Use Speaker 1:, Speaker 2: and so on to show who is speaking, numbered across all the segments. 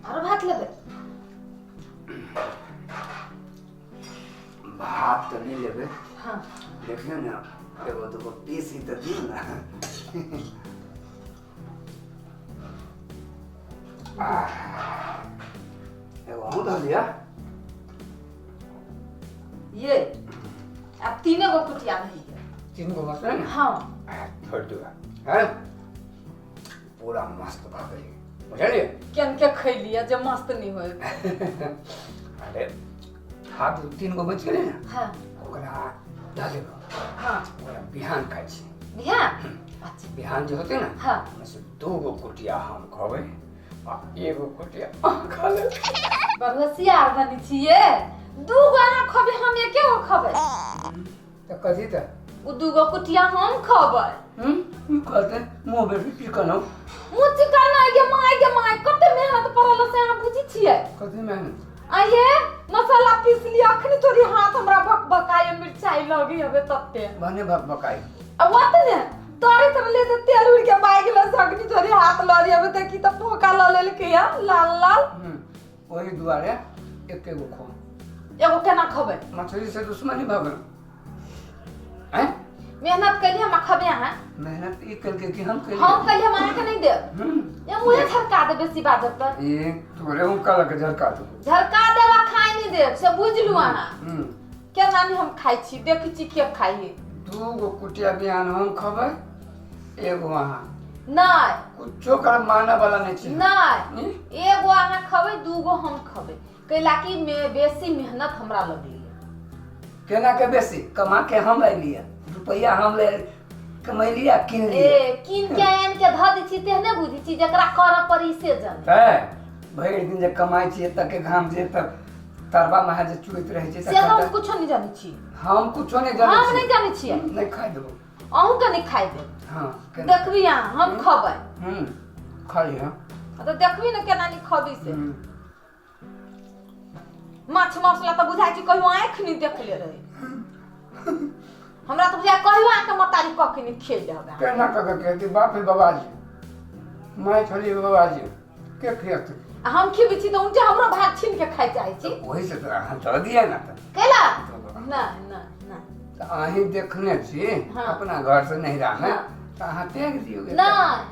Speaker 1: आरो भात लेबै?
Speaker 2: भात तऽ नहि लेबै।
Speaker 1: हाँ।
Speaker 2: देखियौ ने, एगो दूगो पीस ही तऽ दियौ ने। आह, एगो अहूँ धऽ लिअ।
Speaker 1: ये अब तीने गो कुटिया रही है।
Speaker 2: तीन गो बचलै ने?
Speaker 1: हाँ।
Speaker 2: आह, छोड़ि दियौ हैं, पूरा मस्त भऽ गेलै, बुझलियै?
Speaker 1: केन के खैलियै जे मस्त नहीं होय?
Speaker 2: अरे हाथ तीन गो बचि गेलै ने।
Speaker 1: हाँ।
Speaker 2: ओकरा दऽ देबो।
Speaker 1: हाँ।
Speaker 2: ओकरा बिहान खाइ छी।
Speaker 1: बिहान? अच्छा।
Speaker 2: बिहान जे होतै ने,
Speaker 1: हाँ।
Speaker 2: ओहिमे से दू गो कुटिया हम खबै आ एगो कुटिया अहाँ खा लेब।
Speaker 1: बड़ होशियार बनी छियै। दू गो अहाँ खबै, हम एके गो खबै?
Speaker 2: तऽ कथी तऽ?
Speaker 1: ओ दू गो कुटिया हम खबै।
Speaker 2: हम्म, कहते मुँह बेसी चिकन हो।
Speaker 1: मुँह चिकन है गे माय, गे माय, कते मेहनत पड़ल से अहाँ बुझी छियै?
Speaker 2: कथी मेहनत?
Speaker 1: आये मसाला पीस लिया, अखनी तोरी हाथ हमरा भक भकाय मिरचाई लगी हवे तत्ते।
Speaker 2: भने भक भकाई।
Speaker 1: अब वत ने तोरे तर ले ते तेल उड़ के बाइक ल सगनी तोरी हाथ लड़ी हवे, देखी त फोका ल लेलके या लाल लाल।
Speaker 2: ओहि दुआरे एके गो खो।
Speaker 1: एगो केना खबै?
Speaker 2: मछली से दुश्मनी भऽ गेल हैं?
Speaker 1: मेहनत कैली हम, खबे अहाँ?
Speaker 2: मेहनत ई केलकै कि हम केलियै?
Speaker 1: हम कैली, हम अहाँके नहीं देब। ये मुँहे झरका दे बेसी बाजब तऽ।
Speaker 2: ई तोरे हम कहलक झरका दू।
Speaker 1: झरका देब आ खाइ नहीं देब से बुझलू अहाँ। केना नहीं हम खाइ छी, देखै छी के खाइ है।
Speaker 2: दू गो कुटिया बिहान हम खबै, एगो अहाँ।
Speaker 1: नहीं।
Speaker 2: कुछो कर माने वाला नहीं छी।
Speaker 1: नहीं।
Speaker 2: हम्म?
Speaker 1: एगो अहाँ खबै, दूगो हम खबै, कैला कि बेसी मेहनत हमरा लगलै।
Speaker 2: केना के बेसी? कमा के हम अयलियै, रुपैआ हम ले कमैलियै, किन
Speaker 1: ए
Speaker 2: लियै।
Speaker 1: कीन के आनि के धऽ दै छी तेहने बुझै छी, जकरा करऽ पड़ी से जाने।
Speaker 2: तैं भरि दिन जे कमाइ छियै तके घाम जे तब तरबा महा जे चुइत रहै छै।
Speaker 1: से तऽ हम
Speaker 2: तखन
Speaker 1: कुछो नहि जानै छी।
Speaker 2: हम कुछो नहि जानै
Speaker 1: हम
Speaker 2: छी।
Speaker 1: नहि जानै छियै।
Speaker 2: नहि खाइ देबो।
Speaker 1: अहूँके नहि खाइ देब।
Speaker 2: हाँ, केना?
Speaker 1: देखबी अहाँ, हम खबै।
Speaker 2: खा लिअ।
Speaker 1: तऽ देखबी ने केना नहि खबी से। माछ मसला तऽ बुझाइ छै कहियो आँखि नहि देखले रहे हमरा, तऽ बुझाइ कहियो अहाँके मतारी कऽ के नहि खेले हवे।
Speaker 2: केना कऽ के खेती? बाप रे बाबाजी, माय छलियै बाबाजी के खियतै?
Speaker 1: आ हम खिबै छी तऽ उनटे हमरो भात छीन के खाइ चाहै छी।
Speaker 2: ओही से तऽ अहाँ दऽ दिअ ने तऽ।
Speaker 1: कैला नहि नहि नहि।
Speaker 2: तऽ अहीं देखने छी।
Speaker 1: हाँ।
Speaker 2: अपना घर से नैहरा मे।
Speaker 1: हाँ।
Speaker 2: तऽ अहाँ त्याग दियौ गे।
Speaker 1: नहि,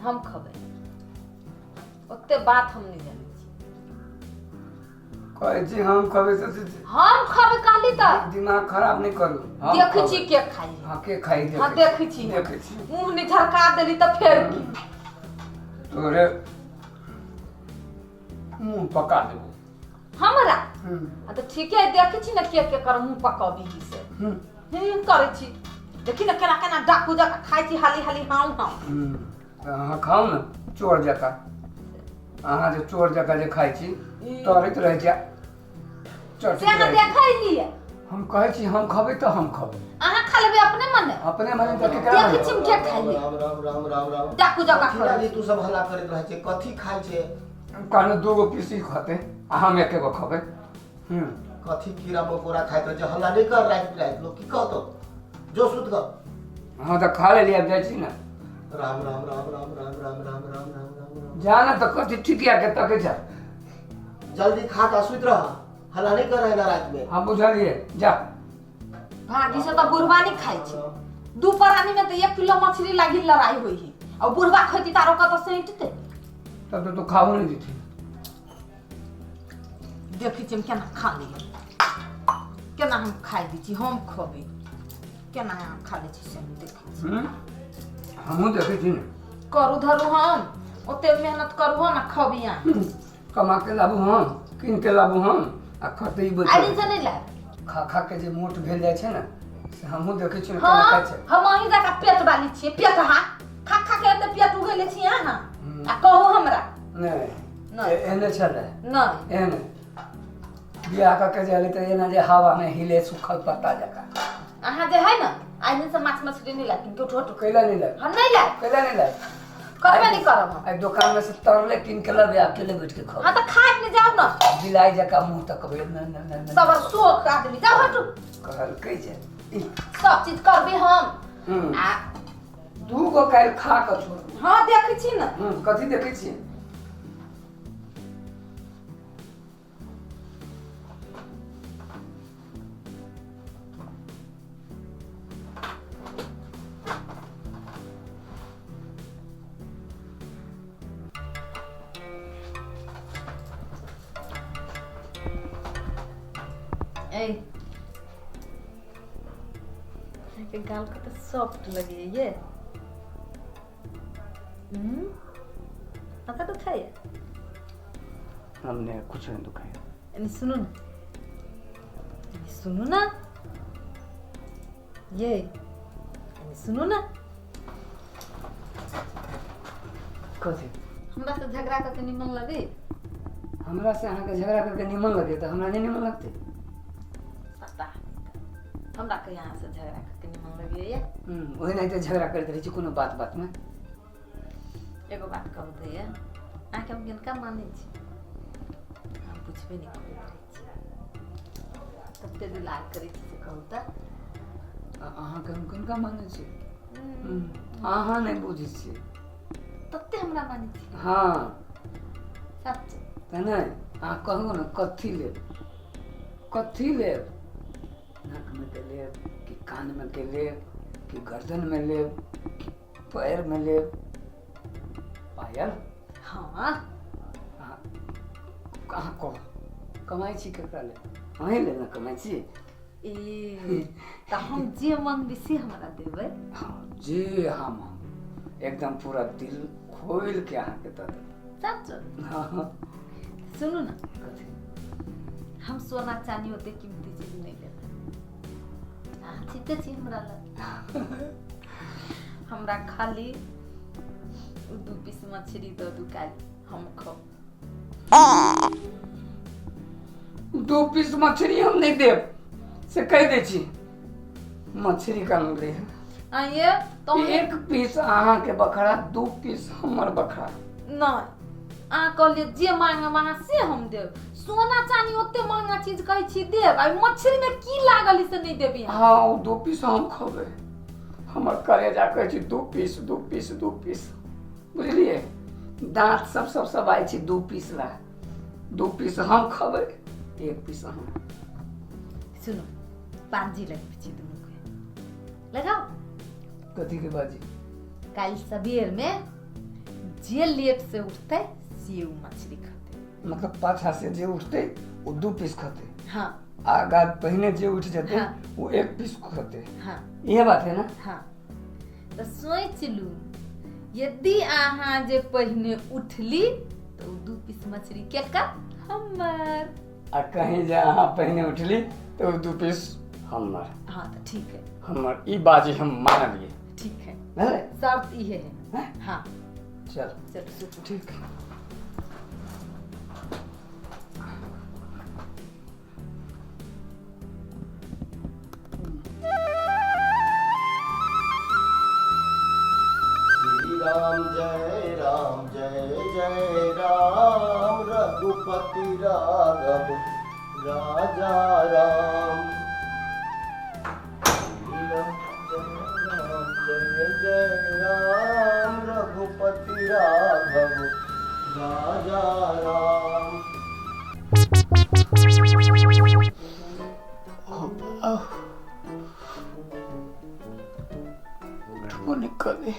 Speaker 1: हम खबै, ओते बात हम नहि जानै छी।
Speaker 2: कहै छी हम खबै तऽ
Speaker 1: हम खबै कहली तऽ।
Speaker 2: दिमाग खराब नहि करू, हम
Speaker 1: देखै
Speaker 2: खबै।
Speaker 1: छी के खाइ।
Speaker 2: हाँ, के खाइ?
Speaker 1: हाँ, देखै छी।
Speaker 2: देखै छी।
Speaker 1: मुँह नहि झरका देली तऽ फेर की?
Speaker 2: तोरे मुँह पका देबो।
Speaker 1: हमरा? आ तऽ ठीके है, देखै छी ने के के कर मुँह पकबी से। करै छी, देखी ने केना केना डाकू जकाँ खाइ छी, हाली हाली हाँउ हाँउ।
Speaker 2: तऽ अहाँ खाउ ने चोर जकाँ, अहाँ जे चोर जकाँ जे खाइ छी, तरैत रहै छी, चटैत
Speaker 1: से अहाँ
Speaker 2: रहै छी।
Speaker 1: देखै लिए।
Speaker 2: हम कहै छी हम खबै तऽ हम खबै।
Speaker 1: अहाँ खा लेबै अपने मने?
Speaker 2: अपने मने तऽ केकरा
Speaker 1: देखै
Speaker 2: मने?
Speaker 1: छी हम के खाइ
Speaker 3: राम राम राम राम राम राम।
Speaker 1: डाकू जकाँ
Speaker 3: कथी
Speaker 1: खाइ।
Speaker 3: लागी तू सब हल्ला करैत रहै छै? कथी खाइ छै?
Speaker 2: कहलहुँ दू गो पीसी खतै आ हम एके गो खबै।
Speaker 3: कथी कीड़ा मकोड़ा खाइत रहै छै? हल्ला नहि कर, राति राति लोक की कहतौ? जो सुत कर।
Speaker 2: हँ, तऽ खा लेलियै, आब जाइ छी ने।
Speaker 3: राम राम राम राम राम राम राम राम राम राम राम।
Speaker 2: जा ने तऽ, कथी ठिकिया के तकै छ?
Speaker 3: जल्दी खा कऽ सुति रह, हल्ला नहि कर ना राति में।
Speaker 2: हम बुझलियै, जा।
Speaker 1: भागी से तऽ बुढ़वा नहीं खाइ छै। दू प्राणी में तऽ 1 किलो मछली लागी लड़ाई होइ है, और बुढ़वा खैती तारो कतऽ सैंटते।
Speaker 2: तब तऽ तू खाओ नहि देती।
Speaker 1: देखै छी हम केना खा लियै, केना हम खाइ दै छी, हम खबै केना अहाँ खा लै छी से हम देखै छी।
Speaker 2: हमहूँ देखै छी ने।
Speaker 1: करू धरू हम ओते मेहनत करू हम आ खबी अहाँ।
Speaker 2: कमा के लाबू हम, कीन के लाबू हम आ खतै
Speaker 1: आइ
Speaker 2: बैठल।
Speaker 1: दिन से नहि लायब।
Speaker 2: खा खा के जे मोट भेल जाइ छै ने, से हमहूँ देखै छी ने केना
Speaker 1: हाँ
Speaker 2: खाइ छै।
Speaker 1: हम अहीं जकाँ पेट वाली छियै, पेट हा खा खा के एते पेट उगेले छी अहाँ आ कहू हमरा।
Speaker 2: नहि।
Speaker 1: नहि।
Speaker 2: एहने छलै।
Speaker 1: नहि।
Speaker 2: एहने बियाह कऽ के जे तऽ एना जे हवामे हिले सुखल पत्ता जकाँ।
Speaker 1: अहाँ जे है ने, आइ दिन से माछ मछली नहि लायब किनके, उठो उठो।
Speaker 2: कैला नहि लाग?
Speaker 1: हम नहि लायब।
Speaker 2: कैला नहि लाग?
Speaker 1: करबे नहि करब हम।
Speaker 2: आइ दोकान में से तरले कीन के लबे, अकेले बैठ के खाओ।
Speaker 1: हाँ, तऽ खाय ने जाउ ने।
Speaker 2: बिलाई जकाँ मुँह तकबै न न न न।
Speaker 1: सब शोक आदमी, जाउ हटू।
Speaker 2: कहलकै जे ई
Speaker 1: सब चीज करबे हम। आ
Speaker 2: दू गो काल्हि खा कऽ छोड़।
Speaker 1: हाँ, देखै छी ने।
Speaker 2: कथी देखै छी?
Speaker 1: ए के गाल कते सॉफ्ट लगे ये। माथा दुखाइए?
Speaker 2: हमने कुछ नहीं दुखाया।
Speaker 1: यानी सुनो ना, सुनो ना ये, यानी सुनो ना।
Speaker 2: कथी?
Speaker 1: हमरा से झगड़ा करके निमन लगे?
Speaker 2: हमरा से अहाँ के झगड़ा करके निमन लगे तो हमरा नहीं निमन लगते?
Speaker 1: पता नहीं हमरा के यहाँ से झगड़ा करके निमन लगे ये।
Speaker 2: ओही नहीं तो झगड़ा करते रहे छी कोनो बात बात में।
Speaker 1: एगो बात कहू तो ये, अहाँके हम किनका मानै छी? हम पुछबे नहीं करैत रहै छी, तते दुलार करै छी से कहू तऽ।
Speaker 2: अहाँके हम किनका मानै छी? अहाँ नहि बुझै छियै।
Speaker 1: तते हमरा मानै छी?
Speaker 2: हाँ
Speaker 1: सच
Speaker 2: तऽ नहि। अहाँ कहू ने कथी लेब, कथी लेब? नाकमे के लेब कि कानमे के लेब कि गर्दनमे लेब कि पैरमे लेब? पायल?
Speaker 1: हाँ।
Speaker 2: अहाँ कहू कमाइ छी ककरा लेल? अहीं लेल ने कमाइ छी।
Speaker 1: ए तऽ हम जे मांगबै से हमरा देबै?
Speaker 2: हाँ जे अहाँ मांगू एकदम पूरा दिल खोलि के अहाँके दऽ देब।
Speaker 1: सच?
Speaker 2: हाँ।
Speaker 1: सुनू ना,
Speaker 2: कथी?
Speaker 1: हम सोना चानी ओते कीमती चीज नहीं लेबै। अहाँ ठीके छी हमरा लग। हमरा खाली 2 पीस मछली दऽ दू, काल्हि हम खाउ।
Speaker 2: 2 पीस मछली हम नहीं देब से कहि दै छी। मछली का ले
Speaker 1: आइए तो
Speaker 2: 1 पीस अहाँ के बखरा, 2 पीस हमर बखरा।
Speaker 1: नहीं अहाँ कहलियै जे मांगब अहाँ से हम देब। सोना चानी ओते महंगा चीज कहै छी देब, आ मछली में की लागल से नहीं देबी?
Speaker 2: हाँ 2 पीस हम खबै। हमर कलेजा कहै छी 2 पीस 2 पीस 2 पीस, बुझलियै? दाँत सब सब सब आइ छी 2 पीस ला। 2 पीस हम खबै, 1 पीस अहाँ।
Speaker 1: सुनो बाजी लगबै छी दुनू के, लगाओ।
Speaker 2: कथी के बाजी?
Speaker 1: काल्हि सबेर में जे लेट से उठते से उ मछली खते।
Speaker 2: मतलब पाछा से जे उठते वो 2 पीस खते।
Speaker 1: हाँ।
Speaker 2: आगा पहिने जे उठ जेते
Speaker 1: हाँ।
Speaker 2: वो 1 पीस खते।
Speaker 1: हाँ
Speaker 2: यह बात है ना?
Speaker 1: हाँ। तो सोच लू यदि अहाँ जे पहिने उठली तो 2 पीस मछली के का हमर,
Speaker 2: आ कहीं जे अहाँ पहिने उठली तो 2 पीस हमर।
Speaker 1: हाँ तो ठीक है,
Speaker 2: हमर ई बाजी हम मानलिए।
Speaker 1: ठीक है, शर्त इहे है। हाँ
Speaker 2: चल
Speaker 1: चल सुतू।
Speaker 2: ठीक।
Speaker 3: श्री राम जय जय राम, रघुपति राघव राजा राम। श्री राम जय जय राम, रघुपति राघव राजा राम।
Speaker 2: उठबो नहीं करे,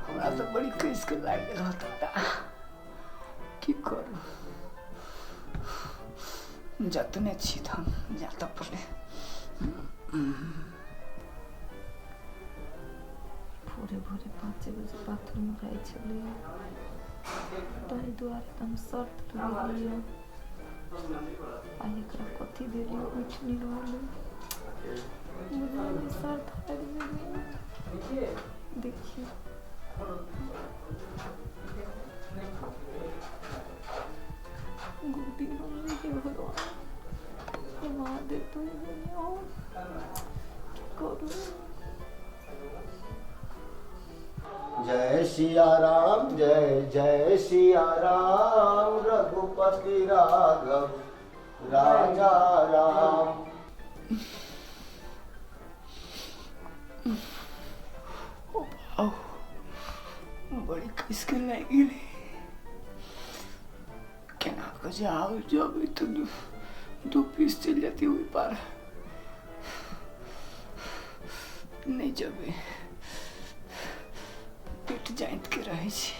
Speaker 2: हमरा तो बड़ी कैस के लागि रहता। की करू, जतने छी त हम जाता पड़े।
Speaker 1: भोरे भोरे 5 बजे बाथरूम जाइ छलियै, ताहि दुआरे तऽ हम शर्त लगेलियै। आइ एकरा कथी देलियै उठि नहि रहलै, बुझलियै शर्त हारि गेलियै। देखियौ गोदी हमरे हे भगवान, हे महादेव तुम की करू।
Speaker 3: जय सिया राम जय जय सिया राम, रघुपति राघव राजा राम।
Speaker 2: बड़ी कसके लागि गेलै, केना कऽ जाउ जब तो 2 पीस चलि जेतै ओहि पार। नहीं जबे, पेट जाइत के रहै छै।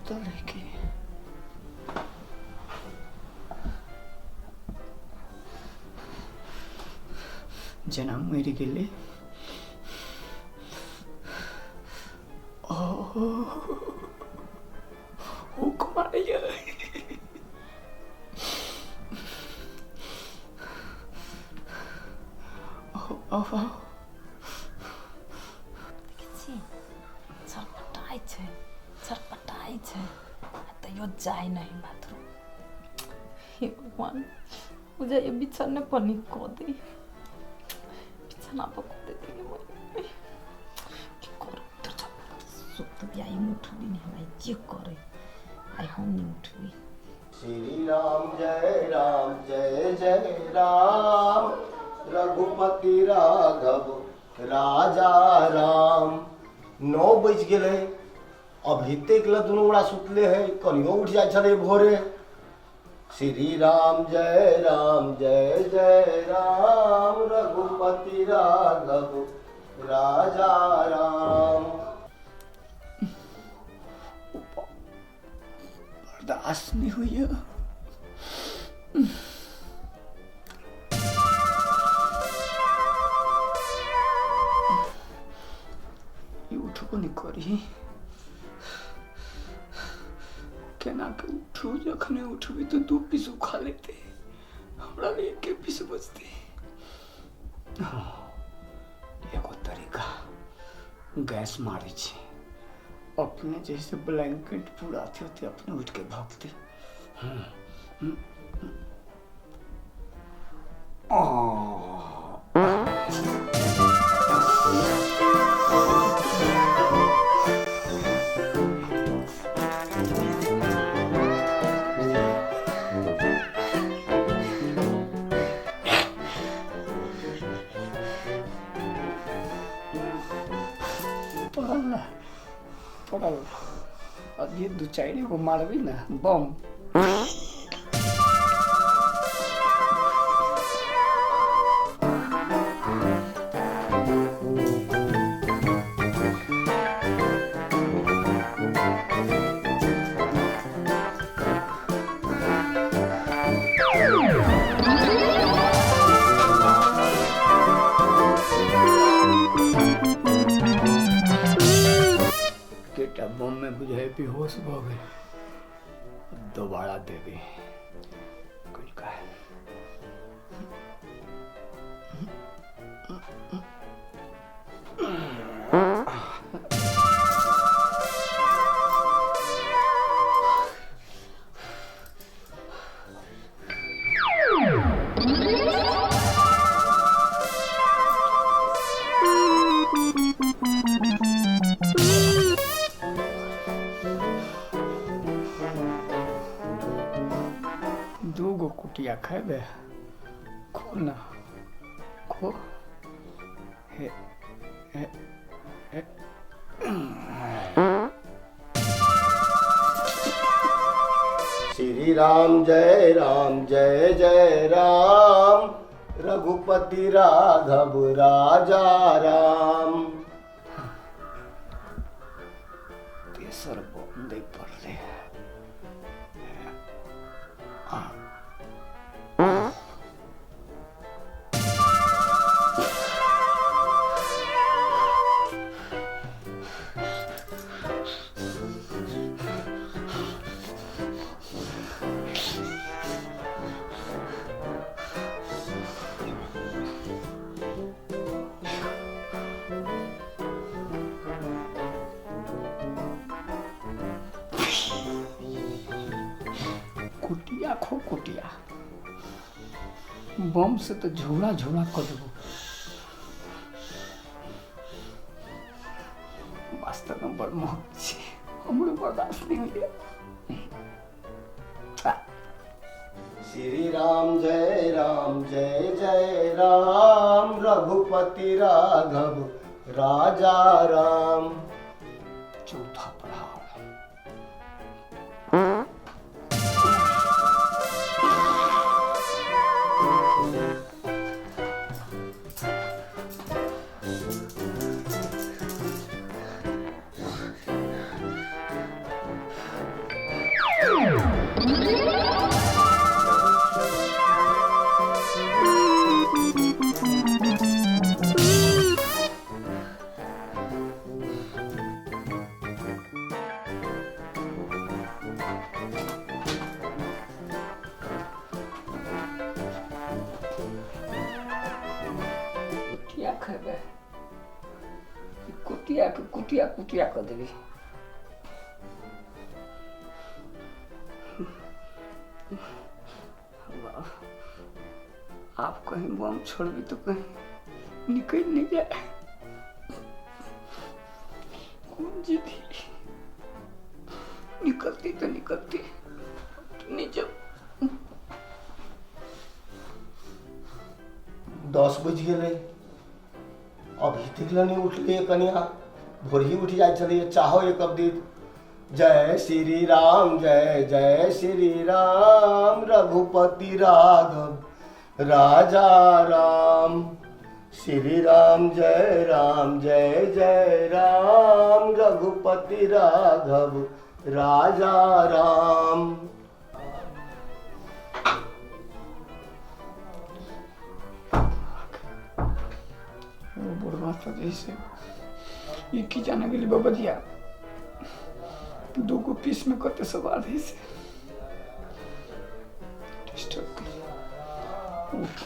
Speaker 2: सुतल है कि जेना मरि गेलै। हुक मारैया।
Speaker 1: देखै छी, छरपटाइ छै, छरपटाइ छै, आ तैयो जाय नहि बाथरूम। हे भगवान, बुझाइए बिछाने पर नहि कऽ दे, बिछाना पर कऽ दे। की करू, सुतबी आइ? उठबी नहि हम आइ, जे करे आइ हम नहि उठबी।
Speaker 3: श्री राम जय राम जय जय राम, रघुपति राघव राजा राम। 9 बजि गेलै, अभी तक लए दुनू गोरा सुतले है। कनियो उठि जाइ छलै भोरे। श्री राम जय राम जय जय राम, रघुपति राघव राजा राम।
Speaker 2: बर्दाश्त नहि होइए। ई उठबो नहि करी, केना के उठू? जखने उठबी तऽ 2 पीस उखा लेते, हमरा लिए एके पीस बचते। हाँ, एगो तरीका, गैस मारै छी अपने, जैसे ब्लैंकेट पूरा अथी होते, अपने उठ के भागते। पड़ल ना, पड़ल। अब ये दू चारि गो मारबी ना बम। एकेटा बम में बुझाइ बेहोश भऽ गेल। दोबारा देबै कनिका। 2 गो कुटिया खेबे? खो ना, खो। हे हे हे।
Speaker 3: श्री राम जय राम जय जय राम, रघुपति राघव राजा राम।
Speaker 2: तेसर बम दै पड़लै। कुटिया खो कुटिया, बम से तो झोला झोला कर देबो। वास्तव में बड़ महग छै, हमरो बर्दाश्त नहीं होइए।
Speaker 3: श्री राम जय राम जय जय राम, रघुपति राघव राजा राम।
Speaker 2: चौथा प्रहार। खेबै कुटिया के कुटिया कुटिया कऽ देबै। आप कहीं बम छोड़बी तो कहीं निकल नहीं जाए। कौन जीती निकलती तो निकलती नहीं जब
Speaker 3: 10 बजि गेलै, अभी तक ले नहि उठलियै कनिया। भोरही उठि जाइ छलियै, चाहो एक कप दी। जय श्री राम जय जय श्री राम, रघुपति राघव राजा राम। श्री राम जय राम जय जय राम, रघुपति राघव राजा राम।
Speaker 2: बुढ़वा तो जैसे ई की जाने गेली बबजिया दूगो पीस में कते सवाद है से डिस्टर्ब कर उठ।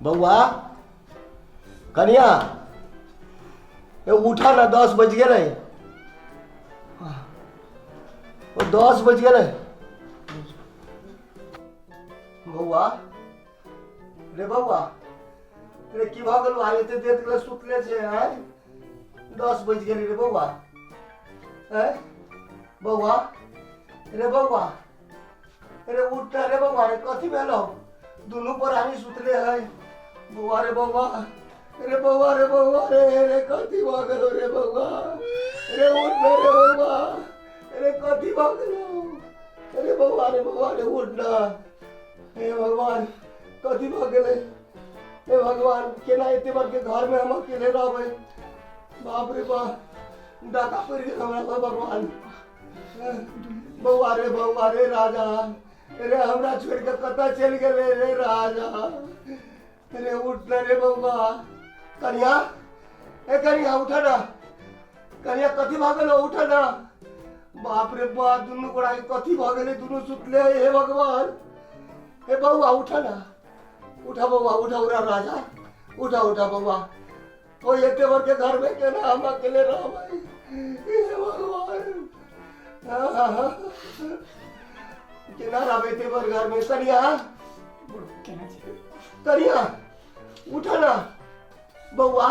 Speaker 3: बौआ कनिया ए उठा ना, 10 बज गेलै। ओ 10 बज गेलै। बौआ रे बौआ रे की भऽ गेलौ? आइ एते देर तक सुतले छै? आँय 10 बजि गेलै रे बौआ। आँय बौआ रे बौआ रे उठ ना रे बौआ रे, कथी भेलौ? दुनू प्राणी सुतले है। बौआ रे बौआ रे बौआ रे बौआ रे रे कथी भऽ गेलौ रे बौआ रे, उठ ना रे बौआ रे, कथी भऽ गेलौ रे बौआ रे बौआ रे, उठ ना। हे भगवान कथी भऽ गेलै? हे भगवान केना एते बड़के घर में हम अकेले रहबै? बाप रे बाप, डाका पड़ि गेल हमरा पर भगवान। बौआ रे बौआ रे राजा रे, हमरा छोड़ि कऽ कतऽ चलि गेलै रे राजा रे? उठ ना रे बौआ। कनिया ए कनिया उठ ना, कनिया कथी भऽ गेलौ? उठ ना। बाप रे बाप, दुनू गोड़ा के कथी भऽ गेलै? दुनू सुतले है। हे भगवान, हे बौआ उठ ना, उठा बौआ उठा, उठा राजा उठा, उठा बौआ। ओ एते बड़के घर में केना हम अकेले रहबै? हे भगवान केना रहबै एते बड़ घर में? कनिया कनिया उठ ना बौआ।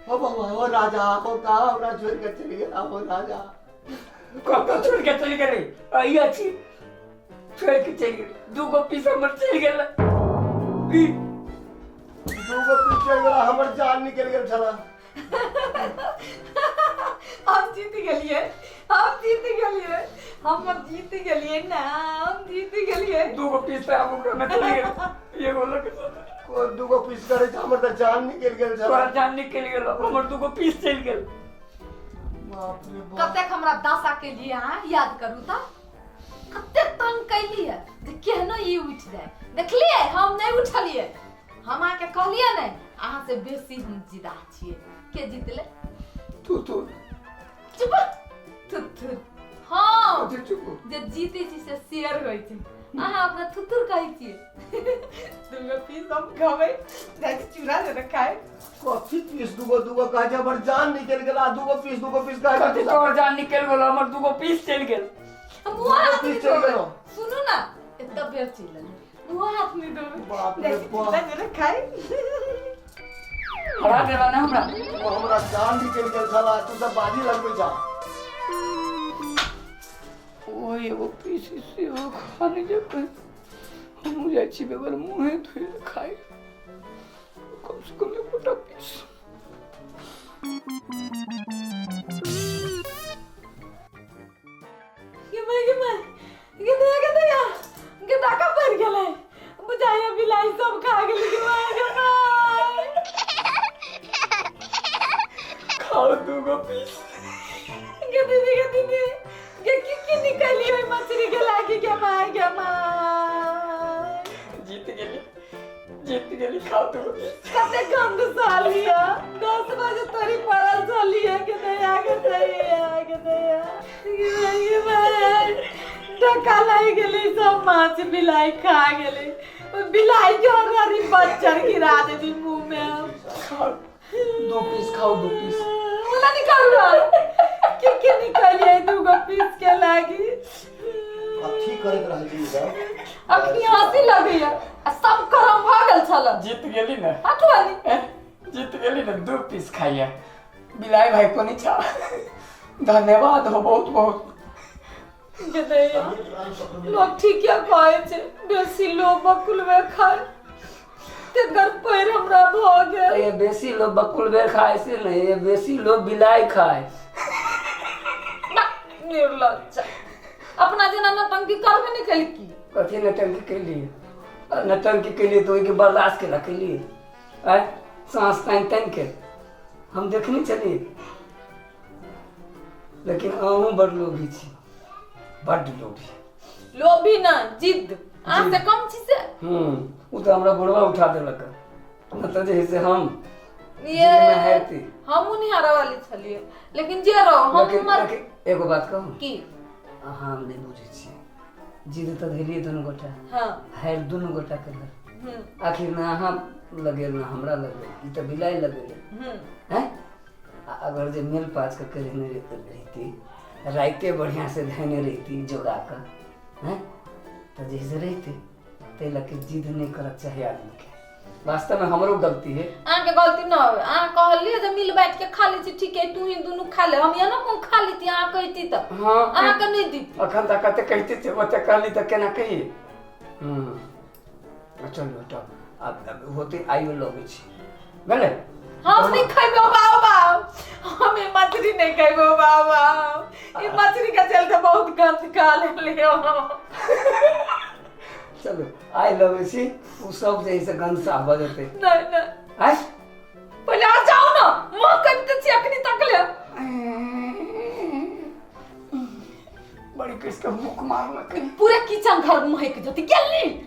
Speaker 3: ओ बौआ ओ राजा, ओ का हमरा छोड़ के चलि गेला ओ राजा?
Speaker 2: कतऽ छोड़ के चलि गेलै? अही अछि छोड़ के चलि गेलै। दूगो पीस हमर चलि गेलै। ई
Speaker 3: दूगो पीस चलि गेला, हमर जान निकलि गेल छला।
Speaker 1: हम जीत गेलियै, हम जीत गेलियै, हम जीत गेलियै ना, हम जीत गेलियै।
Speaker 2: दूगो पीस तऽ आब ओकरा में चलि गेल, एगो लऽ के
Speaker 3: को दूगो पीस करै छै, हमर तऽ जान निकलि गेल छला।
Speaker 2: तोरा जान निकलि गेल, हमर दूगो पीस चलि गेल।
Speaker 3: बाप रे बाप,
Speaker 1: कतेक हमरा दशा केलियै अहाँ याद करू तऽ, कतेक तंग कैलियै जे केहनो ई उठि जाय। देखलियै हम नहि उठलियै, हम अहाँके कहलियै नहि अहाँ से बेसी हम जिदा छियै। के जीतलै?
Speaker 2: तू तू
Speaker 1: चुप थुथुर। हाँ
Speaker 2: कथी चुप?
Speaker 1: जे जीते छी से शेयर होइ छै, अहाँ अपना थुथुर कहै छियै। दूगो पीस हम खबै, जाइ छी चूड़ा जरा खाय।
Speaker 3: कथी पीस दूगो दूगो कहै छै? हमर जान निकलि गेल आ दूगो पीस दूगो पीस कहै
Speaker 2: कथी
Speaker 3: छै।
Speaker 2: तोहर जान निकलि गेल? हमर दूगो पीस चलि गेल।
Speaker 1: मुँह हाथ
Speaker 3: पीस
Speaker 1: नहि
Speaker 3: चलि
Speaker 1: धोबै।
Speaker 3: गेलौ।
Speaker 1: सुनू ना, एतऽ बेर चलि एलै, मुँह हाथ नहि धोबै,
Speaker 3: बाप रे
Speaker 1: जाइ छी
Speaker 3: बाप।
Speaker 1: चूड़ा जरा खाय।
Speaker 2: हरा देला ने हमरा।
Speaker 3: ओ हमरा जान निकलि गेल छला, तू सब बाजी लगबै छा।
Speaker 2: ओ एगो पीस सेहो खा नहि जेबै, हमहूँ जाइ छी बगैर मुँहे धोए खाइ, कम से कम एकोटा पीस।
Speaker 1: गे माय गे माय गे दया गे दया गे, डाका पड़ि गेलै बुझाइया, बिलाइ सब खा गेलै। गे माय गे माय।
Speaker 2: खाओ दूगो पीस।
Speaker 1: गे दीदी गे दीदी गे, की की निकली ओहि मछली के लागी? गे माय गे माय।
Speaker 2: जीत गेली, जीत गेली, खाओ दूगो पीस।
Speaker 1: कते गंद सालिया, 10 बजे तोरी पड़ल छलिए। गे दया गे दया गे दया गे माय गे माय।
Speaker 4: टका लागि गेलै, सब माछ बिलाइ खा गेलै। ओ बिलाइ के हरी बच्चर गिरा देली मुंह में।
Speaker 2: खाओ, दू पीस खाओ, दू पीस।
Speaker 4: ओना निकालू के के निकालिए दूगो पीस के लागी।
Speaker 3: कथी करैत रहै छी सब?
Speaker 4: अखनी हंसी लगैया आ सब करम भऽ गेल छल।
Speaker 2: जीत गेली ने?
Speaker 4: हटवाली।
Speaker 2: ए, जीत गेली ने, दू पीस खाइया। बिलाइ भाई को नहीं छा, धन्यवाद हो बहुत बहुत।
Speaker 4: गेदैया, लोग ठीके कहै छै, बेसी लोग बकुलबे खाय तेकर पैर हमरा भऽ गेल।
Speaker 2: ये बेसी लोग बकुल बेर खाए से नहीं, ये बेसी लोग बिलाई खाए।
Speaker 4: ना, निर्लज्ज, अपना जेना नौटंकी करबे नहि केलकी।
Speaker 2: कथी नौटंकी केलिए? नौटंकी केलिए तो ओहिके बर्दाश्त केला केलिए? आय साँस तानि तानि के हम देखने छलिए। लेकिन अहूँ बड़ लोभी छी, बड लोभी।
Speaker 4: लोभी ना, जिद। अहाँ से कम छी से।
Speaker 2: ओ तऽ हमरा बुढ़वा उठा देलक, न तऽ जे है से हम
Speaker 4: ये
Speaker 2: जिदमे हारती।
Speaker 4: हमहूँ नहीं हारे वाली छलिए, लेकिन जे रहो हम
Speaker 2: लेकिन
Speaker 4: हमर
Speaker 2: लेकिन एगो बात कहू?
Speaker 4: की?
Speaker 2: अहाँ हम नहि बुझै छियै। जिद तऽ धेलियै दुनू गोटा, हारि दुनू गोटा के भेल। आखिर ने अहाँ लगेल ने हमरा लगेल, ई तऽ बिलाइ लगेल। हैं, आ अगर जे मेल पाच के केने रहिती, राइते बढ़िया से धेने रहिती जोगा के, हैं, तऽ जे से रहिते। ताहि लऽ के जिद नहि करक चाही आदमीके। वास्तवमे हमरो गलती है।
Speaker 4: अहाँके गलती न होय। अहाँ कहलियै जे मिल बाँटि के खा लै छी, ठीक है, तू ही दुनू खा ले। हम एना कोन खा लेती? अहाँ कहिती तऽ अहाँके नहि दीती।
Speaker 2: अखन तक कते कहिते छै, ओते कहली तऽ केना कहिए। चलू हटाउ, आब होते आइयो लगै छी भेलै।
Speaker 4: हम नहीं खेबो बाबा, हम ई मछली नहीं खेबो बाबा। ई मछली के चलते बहुत गंद खा लेलियो।
Speaker 2: चलू, आइ लगै छी ओ सब जे है से गंद साफ भऽ जेतै।
Speaker 4: नहीं नहीं।
Speaker 2: आइ
Speaker 4: पहिले आ जाओ ना, मुँह करिते छी अखनी तक ले।
Speaker 2: बड़ी किसके मुख मारलकै।
Speaker 4: पूरा किचन घर महक जते गेली।